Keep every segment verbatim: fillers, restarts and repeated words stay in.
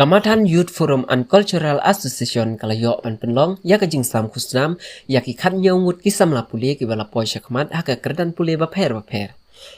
Ka Mathan Youth Forum and Cultural Association ka la ïoh ban pynlong ïa ka jingsam khusnam ïa ki khatñiew ngut ki samla pule kiba la poi shakhmat ha ka kyrdan pule bapher bapher.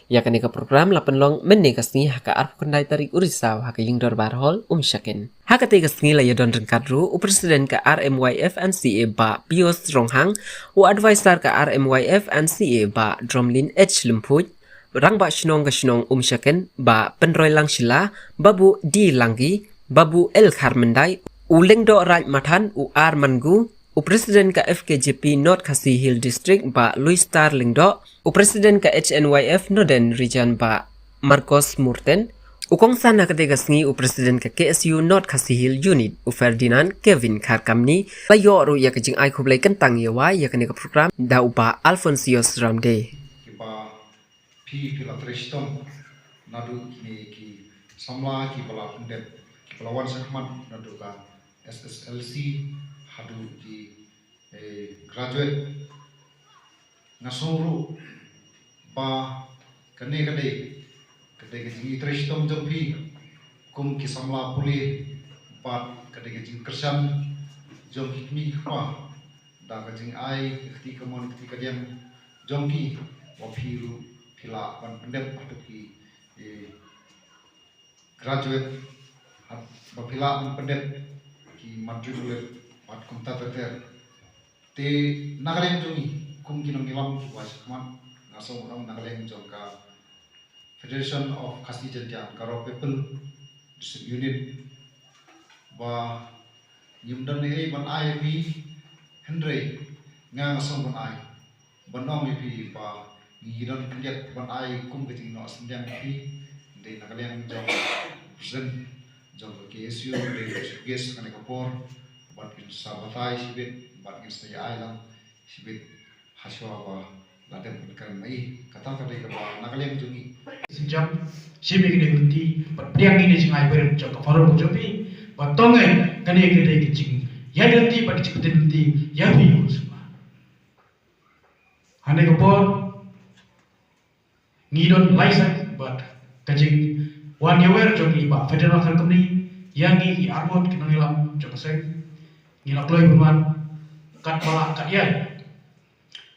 Ïa kane ka program la pynlong mynne ka sngi ha ka arphew khyndai tarik u Risaw ha ka Ïingdorbar Hall, Umshaken. Ha katei ka sngi la ïadon ryngkat ruh u President ka R M Y F N C A Bah Pius Ronghang, u Advisor ka R M Y F N C A Bah Dromlin H Lymphuid, Rangbah Shnong ka Shnong Umshaken Bah Pynroilang Shylla, Babu D Langki, Babu L Kharmyndai, u Lyngdoh Raid Mathan, u R Mangu, u President ka F K J P North Khasi Hills District Bah Louistar Lyngdoh, u President ka H N Y F Northern Region Bah Marcos Murten, u kongsan ha katei ka sngi u President ka K S U North Khasi Hills Unit u Ferdinand Kevin Kharkamni, la ïoh ruh ïa ka jingai khublei kyntang ïa wai ïa kane ka program da u Bah Alphonsius Ramdee. Kiba phi phi la trei shitom naduh kine ki samla kiba la pyndep, kiba la wan shakhmat naduh ka S S L C haduh ki, eh, graduate. Nga sngew ruh ba kane ka dei, ka dei ka jingtrei shitom jong phi kum ki samla pule, bad ka dei ka jingkyrshan jong ki kmie ki kpa da ka jingai ka kti kamon ka kti kadiang jong ki, ba phi ruh phi lah ban pyndep haduh ki, eh, graduate, ha, ba phi lah ban pyndep ki matriculate bad kumta ter ter. Te na ka liang jong ngi kum ki nongïalam kiba shakhmat, nga sngew ba na ka liang jong ka Federation of Khasi Jaiñtia Garo People District Unit, ba ngim don ei ei ban ai ïa phi, hynrei nga nga sngew ban ai, ban ong ïa phi ba ngi don khyndiat ban ai kum ka jingnoh synñiang ïa phi. Dei na ka liang jong president jong ka K S U, dei ka chief guest kane ka por, bad ngin sa batai shibit, bad ngin sa ïa ai lang shibit hashwa ba la dep ban kren mai. Kata ka dei kaba na ka liang jong ngi. Sngewbha shim ïa kine ki lynti bad pdiang ïa kine ki jingai barit jong ka forum jong phi, bad tang eh kane ka dei ka jingïaid lynti bad ka jingpynlynti ïa phi. Hangne ka por ngi don lai sien bad ka jingwan ïawer jong i Bah Ferdinand Kharkamni ïa ngi ki arngut ki nongïalam jong ka seng. Ngi la kloi bymman katba lah kat ïai.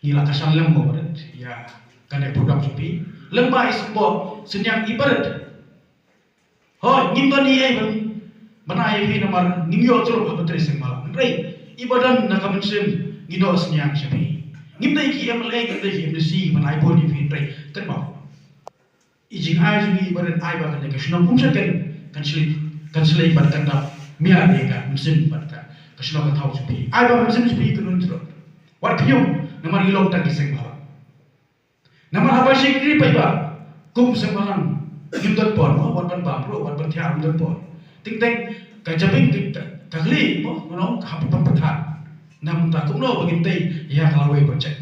Ngi la kyrshan lem mo barit ïa kane program jong phi. Lem ba i symboh synñiang i barit. Hooid, ngim don ei ei ban, ban ai ïa phi namar ngim ïoh jrong haba trei seng bhalang. Hynrei iba don na ka mynsiem ngi doh synñiang sha phi. Ngim dei ki M L A, ngim dei ki M D C ban ai bun ïa phi, hynrei kynmaw, i jingai jong ngi iba don ai ba kane ka shnong Umshaken kan shlei, kan shlei bad kan dap miar ïa ka mynsiem bad ka, ka shnong ka thaw jong phi. Ai ba mynsiem jong phi kan ym jrong. Wat phi ym, namar ngi long tang ki seng bhalang. Namar haba shakri paidbah kum seng bhalang, ngim don por mo, wat ban bam ruh, wat ban thiah ruh ngim don por. Teng teng ka jabieng ka, ka khlieh mo, ngi ong ka hap ban pyrthat. Namar kumno ba ngin tei ïa ka lawei ba check.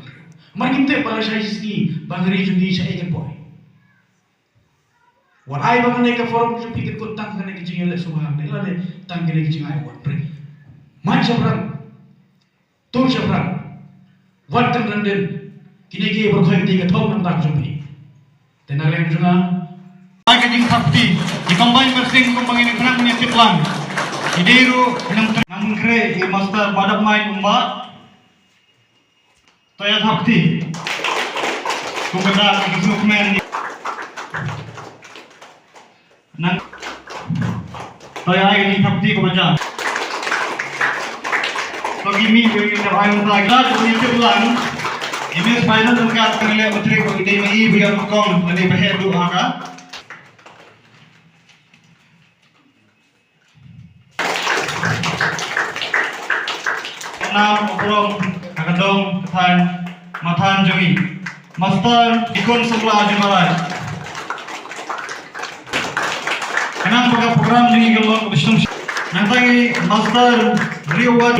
Mar ngim tei ba la shai sngi ba ka ri jong ngi shaei kan poi. Wat ai ba kane ka forum jong phi kan kut tang kane ka jingïaleh sngewbha ne lane tang kane ka jingai wat prik. Man shaphrang. Tur shaphrang. Wat kynran dien. Kine ki baroh ki dei ka thong nangta ka jong phi. Te na ka liang jong nga, ai ka jingthap kti. Ki combine meeting kum ba ngin ïa khnang ngin ïa tip lang. Ki dei ruh nang nang khreh i Master Badap Mai Umba. To ïa thap kti. Kum ka dak ki sngewkmen. Nang. To ïa ai ka jingthap kti kaba jam. To ki mih ba ngi ai mynta ki lad ba ngi tip lang. I Miss Final Rank ka ngi leh matrik ba ngi dei ma i ba ïa ma kong, ba dei ba heh duh ha ka. Nam u burom ha ka dong ka thaiñ Mathan jong ngi. Master Dikon Sungla Jumbarai. Ka nang ba ka program jong ngi ka long ka ba shnong. Nangta ngi Master Rio Wad.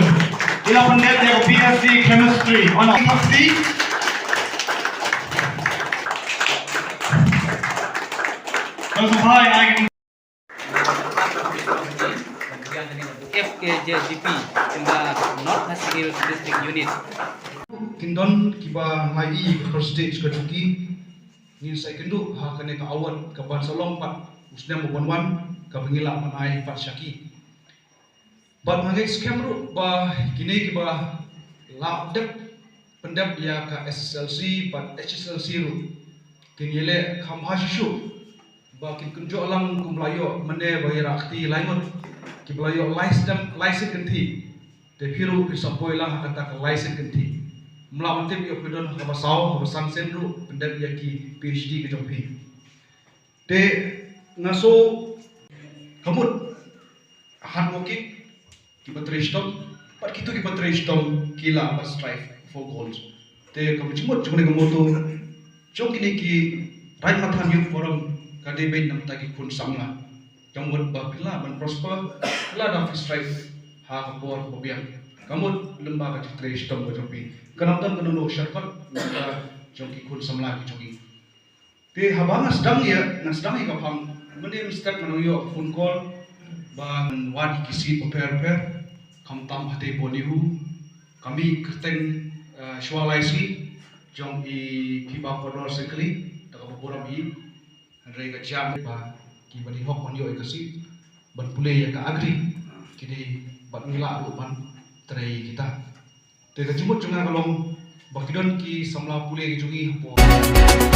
Ïa pyndet ïa ka B S C Chemistry. Ona thap kti. Ka sngewbha ai F K J G P, in the North Khasi Hills District Unit. Kin don kiba ngi ïohi ka stage ka jong ki. Ngin sa ïakynduh ha kane ka award kaban sa long pat u snem uban wan, kaba ngi lah ban ai pat sha ki. Bad nga ngeit skhem ruh ba kine kiba la dep pyndep ïa ka S S L C bad H S L C ruh kin ïaleh kham bha shuh shuh ba kin kynjoh lang kum la ïoh mynne ba ïa rakti lai ngut kiba la ïoh lai snem lai sien kynthih. Te phi ruh phi sa poi lang ha kata ka lai sien kynthih. Mla ban tip ïa phi don ha kaba saw ha kaba san sien ruh pyndep ïa ki P H D ka jong phi. Te nga so ka mut hardworking kiba trei shitom bad kito kiba trei shitom ki lah ban strive for goals. Te ka mut jong kane ka motto jong kine ki Raid Mathan Youth Forum ka dei beit na bynta ki khun samla. Ka mut ba phi lah ban prosper lada phi strive ha ka por ba biang. Ka mut lem bad ka jingtrei shitom ka jong phi. Ka nang don ka nongno shortcut na ka jong ki khun samla ki jong ngi. Te haba nga sdang ïa, nga sdang ïa ka phang, mynne mynstep nga nang ïoh phone call ba ngan wad ïa ki seat bapher bapher, khamtam hate Bonny Hu, ka mih kyrteng, eh, shuwa lai sngi jong i Phiba Kordor Syngkli, da kaba burom hi. Hynrei ka jia ba kiba dei hok ban ïoh ïa ka seat ban pule ïa ka agri, ki dei bad ngi lah ruh ban trei ïa kita. Te ka jingmut jong nga ka long ba ki don ki samla pule ki jong ngi hapoh